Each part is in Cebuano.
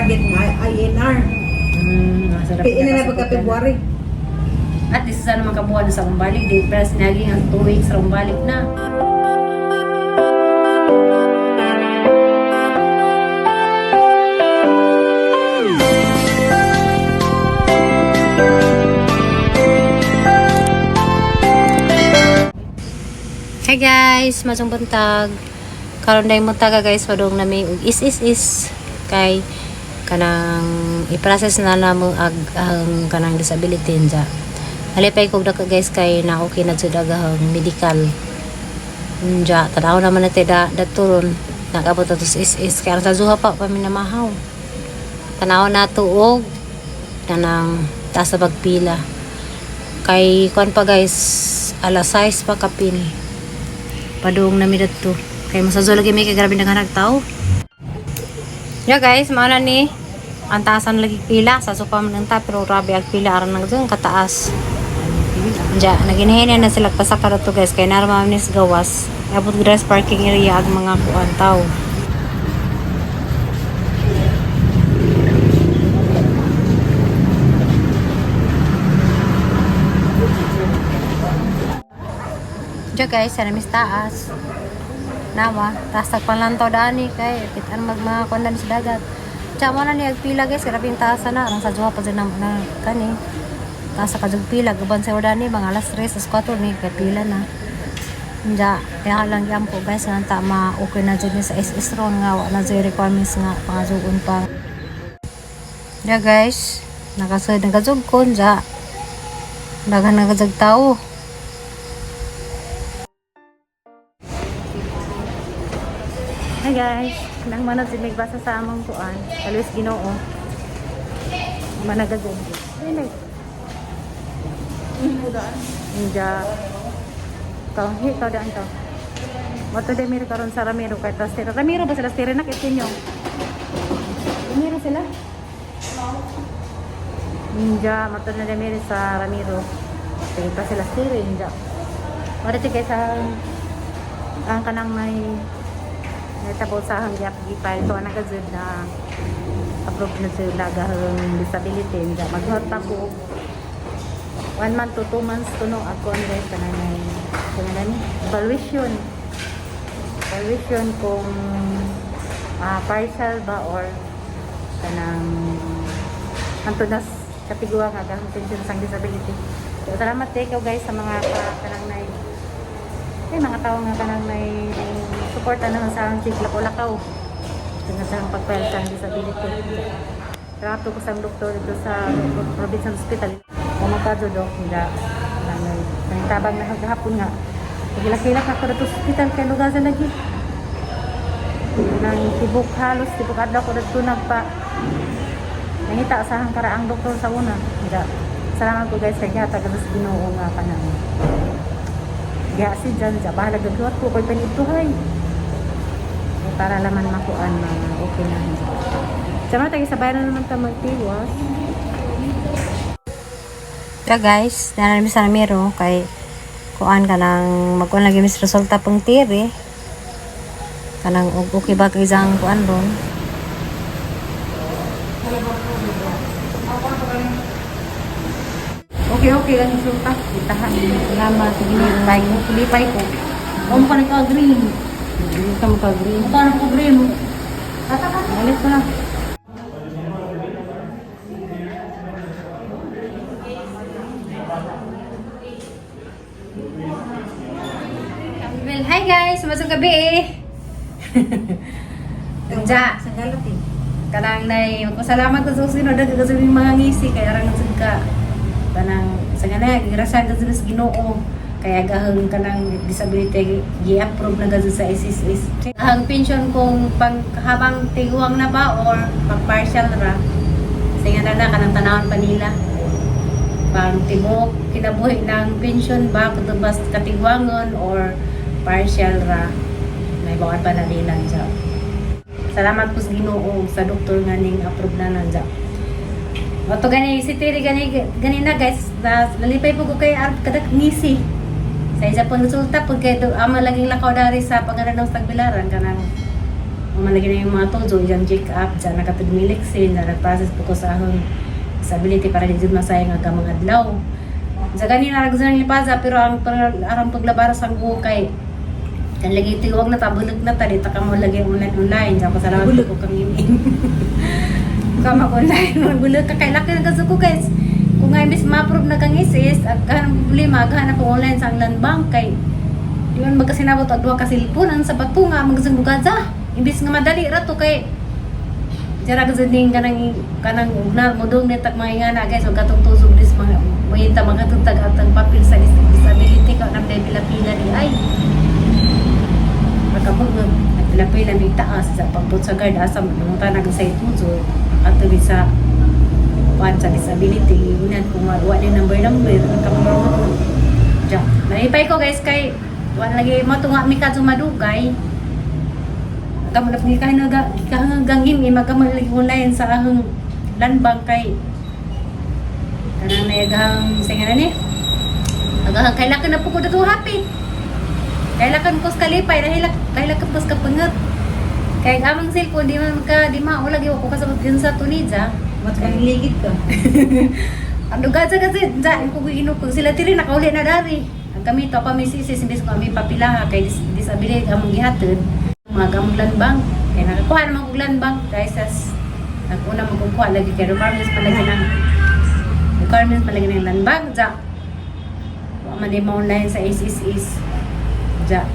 Target nga INR. Sarap Kaya ina na sa pagka pagkana. February. At least sana makabuhan na sa umbalik. Di press naging ang 2 weeks sa umbalik na. Hi guys, masong buntag. Karon day mo taga guys, padung nami og is is is kay kanang i-process na namo ag ang kanang disability nja. Halipay kog dako guys kay na okay na jud ag ang medical. Nja, tanaw naman na da daturon nakabot ato sa is is kay ang sa zuha pa pa minamahaw. Tanaw na to og kanang taas sa pagpila. Kay kuan pa guys, alas 6 pa kapin padung nami dadto kay masazo lagi may kay grabe naghanag tao. Yeah guys, mao na ni ang taasan lagi pila sa sopa man ta, pero grabe ang pila aron nang dun kataas. Diya, naginhinay na sila pasaka to guys kay narma man ni sa gawas. Abot grass parking area ag mga kuan tao. Diya guys, sana mis taas. Nawa, taas tagpanlantaw dani kay pitan mag mga kuan sa dagat. Diya mo na ni agpila guys, grabe yung taas na arang sa juha pa dyan na kani. Taas sa kajug pila, guban sa dani mga alas 3, alas 4 ni kay pila na. Diya, kaya lang yan po guys, nga ta ma okay na dyan ni sa SS ron nga wa na dyan requirements nga pangajugon pa. Diya guys, nakasud nagajug ko diya. Daghan nagajug tao. Hi guys, nang manod si basa sa among kuan, Kaluis Ginoo. Managagog. Ay nay. Inja. Kaw, hi kaw daan ka. Moto de miro karon sa Ramiro kay Trastero. Ramiro ba sila Trastero nak itinyo? Ramiro sila? Inja, moto na de miro sa Ramiro. Kay pa sila Trastero inja. Mara kay sa ang kanang may natabo sa ang gap gipile to ang nagazud na approve na sila gahang disability nga maghuot pa ko 1 month to 2 months to no ako ang guys kanang may kanang evaluation evaluation kung partial ba or kanang anto nas katigwa nga gahang pension sang disability. So, salamat kay ikaw guys sa mga kanang nay ay mga tao nga kanang may suporta naman sa ang lakaw sa sa ang pag-file sa ang disability. Trato ko sa ang doktor dito sa provincial hospital. Pumunta do dok nga kanang may tabang na gahapon nga. Pagilak-hilak ako dito sa hospital kay lugar sa lagi. Nang tibok halos tibok adlaw ko dito nagpa nangita sa ang karaang doktor sa una. Nga salamat ko guys kay gihatag sa Ginoo nga kanang Giha si Jan, ja bahala gagawat ko koy panituhay. Eh, para laman makuan na okay na. Sama tayo sa bayan na naman ta magtiwas. Ya guys, nanami sa Ramiro kay kuan ka nang magkuan lagi mis resulta pang tiri. Kanang okay ba kay isang kuan ron? Okay, okay lang resulta. Itahan. Salamat. Lipay ko. Lipay ko. Om ka nagka-green. Hindi ka maka-green. Ito na ko green. Alis ko na. Well, hi guys, masang gabi eh. Unja, Sa galat eh. kanang nay magpasalamat ko sa sino daghan ka sa mga ngisi kay aran nga ka kanang sa nga grasya ka sa Ginoo kaya gahang kanang disability gi-approve na gazud sa SSS. Ang pension kung pang habang tiguang na ba or pang partial ra. Sa nga na na kanang tanawon pa nila. Pang tibok kinabuhi ng pension ba kuto bas katiguangon or partial ra. May bawat pa na nila siya. Salamat po sa Ginoo sa doktor nga ning approve na nanja. Oto gani si Terry gani ganina guys, na, nalipay po ko kay Arp kadak ngisi. Sa isa pong resulta pag kay ama laging lakaw dari sa pangalan ng Tagbilaran kanang Human lagi na yung mga tozo, iyang check up, dyan nakatagmiliksin, dyan nag-process po ko sa ahong disability para di jud masayang ang mga adlaw. Sa ganina ra gusto nang lipaza pero ang arang paglabara sa buhok kay kan lagi tiwag na ta, bulag na ta, di ta ka mo lagi online online. Sa pasalamat ko kang email. Ka mag online, bulag ka kay laki ng kasuko, guys. Kung nga imbis ma-approve na kang isis, at kahanang problema, agahan na po online sa ang land bank kay di man magkasinabot og duha ka cellphone ang sa bato nga magsubugaza. Imbis nga madali ra to kay Jara kasi ding kanang kanang ugna mo dong netag mga ingana, guys, og katong tusog dis mga mayinta mga tutag atang papel sa disability ka nang pila-pila di ay makabog nga nagpila-pila may taas sa pagbot sa guard asa mo na sa ituzo ato sa kuan sa disability unan kung wa ni number number ang kamao. Ja, naipay ko, guys, kay wala lagi mo tunga mi kadto madugay. Kamo na pangikahan gangim eh magkamo lagi online sa ahong landbank kay kanang nayagahang sa nga ni agahang kailangan na po ko dito happy. Kailangan ko sa kalipay dahil kailangan ko sa kapangat kay ang among cellphone di man ka di ma lagi ko kasabot din sa Tunisia. Mas kang ligid ka. Ang duga sa kasi dyan ko ino ko sila tiri nakauli na dari ang kami to pa may sisis imbis ko kami papilaha kay disability among gihatod mga among land bank kay nakakuha naman og land bank, guys, as naguna mo kukuha lagi kay requirements pa lagi ng land bank ja wa man di ma-online sa SSS ja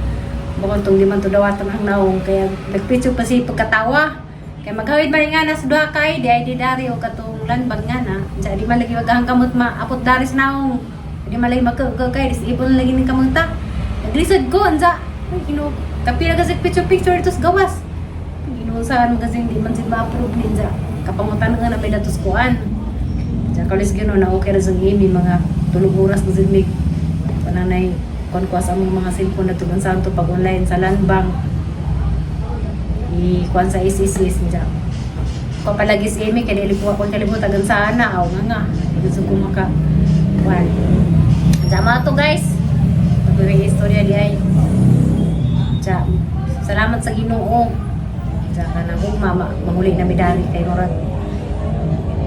bukod tong di man to dawatan ang naong kaya nagpitso pa si pagkatawa kay maghawid man nga na sa duha kay di ay di dari o katong land bank nga na ja di man lagi wagahang kamot maapot dari sa naong di man lagi magka kay disable lagi ning kamuta naglisod ko anza. Ay, Ginoo, kapila kasi picture picture ito sa gawas. Ginoo, saan kasi hindi man si ma-approve ninja kapangutan nga na may datos kuan. Diyan kalis Ginoo na okay ra sa imi mga 3 oras na silmig pananay kon kuha sa among mga cellphone na tugon sa pag online sa land bank i kuan sa SSS niya ko palagi si Amy kay dili ko akong kalibutan agan sa ana aw nga nga gusto ko maka kuan. Sama to, guys, pag istorya di ay. Tsa, salamat sa Ginoo. Tsa kanang ugma mahuli na medali kay murag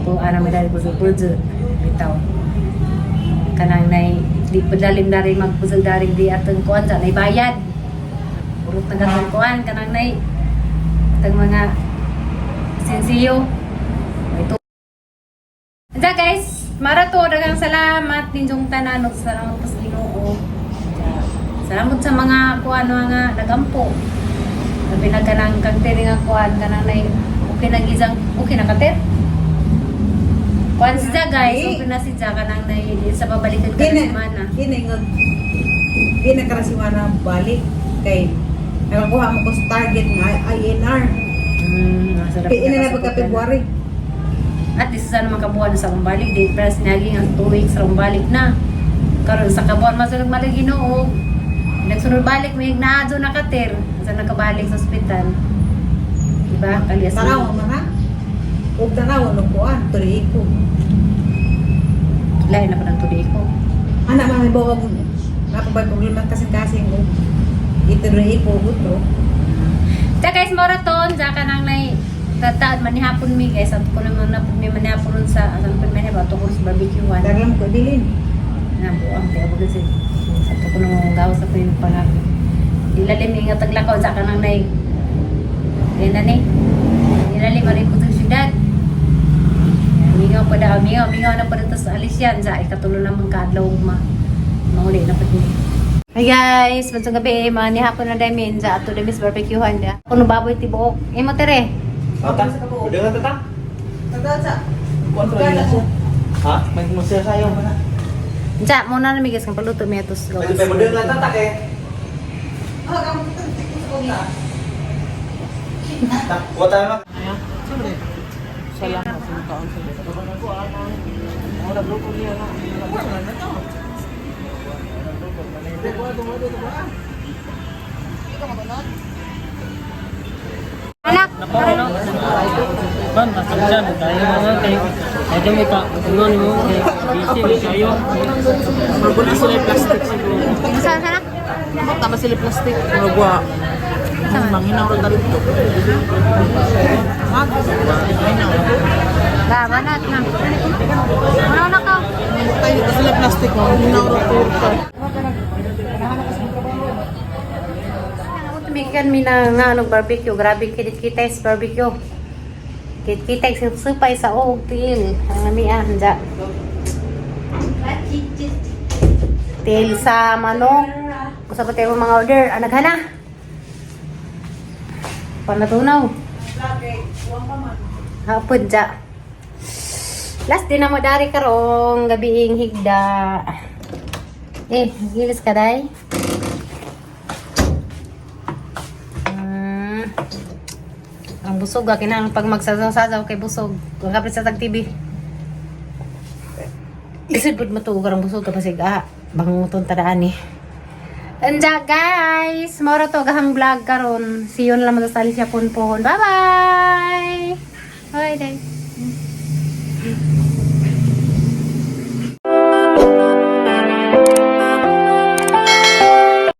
po ana medali ko sa puzzle bitaw. Kanang nay di padalim dari magpuzzle dari di atong kuan sa nay bayad. Urot na gatong kuan kanang nay atong mga sensiyo. Ito. Tsa guys, marato daghang salamat ninyong tanan ug salamat sa Ginoo. Tsa, salamat sa mga kuan mga nagampo. Labi na kanang kang tiri nga kuan kanang nay okay na gizang okay na kater. Kuan si Ja, guys, okay na si Ja kanang nay di sa babalikan ka Kini, na semana. kini nga di na karasiwana balik kay nakakuha mo ko sa target nga INR. Sarap Ina na nakasabot pagka na. February. At least sana makabuhan sa akong balik. Di press naging ang 2 weeks sa akong balik na. Karon sa kabuhan masunod malig Ginoo. Nagsunod balik may naadyo na kater. Sa nakabalik sa ospital. Diba? Kalias. Tanaw man ha. Ug tanaw no kuan turi ko. Lain na pa ng tuloy ko. Ana man may bawag na pa problema kasing-kasing og ituri ko gutro. Tsaka guys, marathon. Tsaka nang nay tataad manihapon mi, guys. At ko naman na mi manihapon ron sa asan pa manihapon ato ko sa barbecue one. Daglam ko bilin. Na buang kaya bagay sa sa to ko nang gawas sa yung pangako. Ilalim nga taglakaw sa kanang nay. Yan na ni. Ilalim ari ko sa syudad. Mingaw pa daw, mingaw, mingaw na pa dito sa Alisian sa ikatulo naman kaadlaw ma mahuli na pa din. Hi guys, mansang gabi, mga nihapon na damin sa ato damis barbecue handa. Kuno baboy tibuok. Imo tere. Tata, udah nggak tata? Tata sa Kuan lagi na siya. Ha? May musya sayo pa na. Unsa mo na nami, guys, kang paluto mi ato sa Pwede pa mo lang tata kay. Ah, kamo sa kong Ta, kuha tayo na. Anak, Ban, pasensya na tayo mga kay medyo may pa ano ni mo kay busy kayo. Mabuli sila yung plastic siguro. saan sana? Tama sila plastic. Murag wa. Manginaw ra dito. Manginaw. Ba, banat na. Ano na ka? Tayo ito sila plastic mo. Manginaw ra to. Ako tumikan mi na nga anong barbecue. Grabe kidit kita is barbecue. Kit kita is supay sa og tiil. Ang nami ah, handa. Tiil sa manok. Kung sa pati mga order, anak hana. Panatunaw. Hapon dya. Last din na mo dari karong gabiing higda. Eh, gilis ka day. Ang busog ah, kinahanglan pag magsasaw-sasaw kay busog. Kung kapit sa tag TV. Isod pud mo tuog ang busog kapasig ah, bangunguton tadaan ni. Anja guys, moro to gahang vlog karon. See you na lang sa Alicia Punpohon. Bye bye. Bye day.